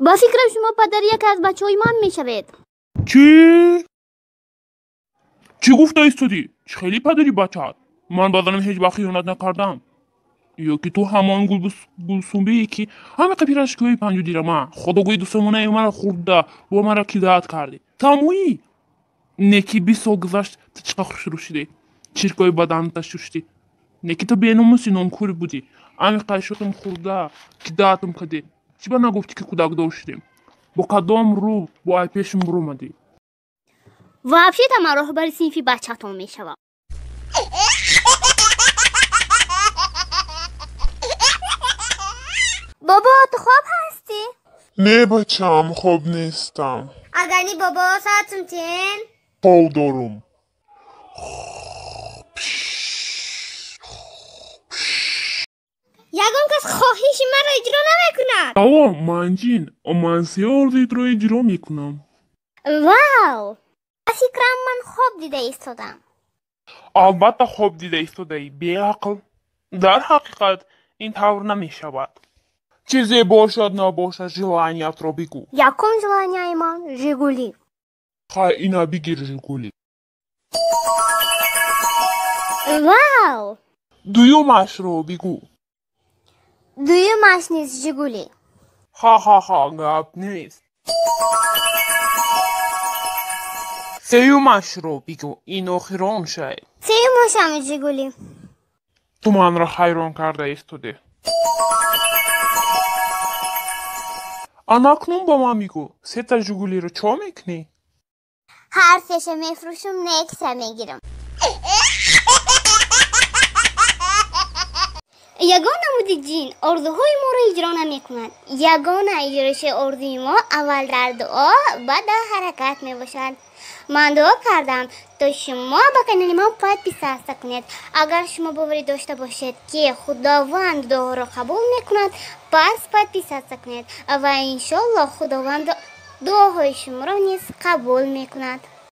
Ба фикрам, шумо падари яке аз бачаҳои ман мешавед. Чӣ? Чӣ гуфта истодӣ? Чӣ хеле падари бачаат? Ман ба занам ҳеҷ вақт хиёнат накардам. Ё ки ту ҳамон Гулсумбие, ки ҳамиқа пирожкиҳои панҷудирама худогӯи дусомонаи маро хӯрда, бо маро кидать кардӣ? Тамоӣ не, ки 20 сол гузашт, ту чӣ қадр хушрӯ шудӣ, чиркои баданта шуштӣ. Не ки ту беномуси нонкӯрӣ будӣ, амиқа шотам хӯрда, кидать-ам кардӣ. Чӣ ба нагуфтӣ, ки кӯдакдор шудем? Бо кадом рӯ бо ай пешам буромадӣ? Вообще-то ман роҳбари синфи бачаатон мешавам. Бобо, ту хоб ҳастӣ? Не, бачаам, хоб нестам. Агани, бобо, соатум чен? Ҳол дорум. Ягон кас хоҳиши маро иҷро намекунад. Салом, ман ҷин, ман се орзуитро иҷро мекунам. Вау, ба фикрам, ман хоб дида истодам. Албатта, хоб дида истодаӣ, беақл. Дар ҳақиқат ин тавр намешавад. Чизе бошад набошад, желания-тро бигӯ. Якум желания-и ман Жигули. Хай, ина бигир Жигули. Вау! Дуюмашро бигӯ. Дуюмаш низ Жигули. Ха-ха-ха, гап нест. Сеюмашро бигӯ, ин охирон шай. Сеюмашам Жигули. Ту манро ҳайрон карда истодӣ. Анакнун ба ман бигӯ, сета Жигулиро чо мекунӣ? Ҳар сеша мефурӯшум, Некса мегирам. Ягон намуди ҷин орзуҳои моро иҷро намекунад. Ягона иҷроши орзуи мо аввал дар дуо, баъд дар ҳаракат мебошад. Ман дуо кардам, то шумо ба канали мо подписаться кунед. Агар шумо боварӣ дошта бошед, ки Худованд дуоро қабул мекунад, пас подписаться кунед ва иншоллоҳ, Худованд дуоҳои шуморо низ қабул мекунад.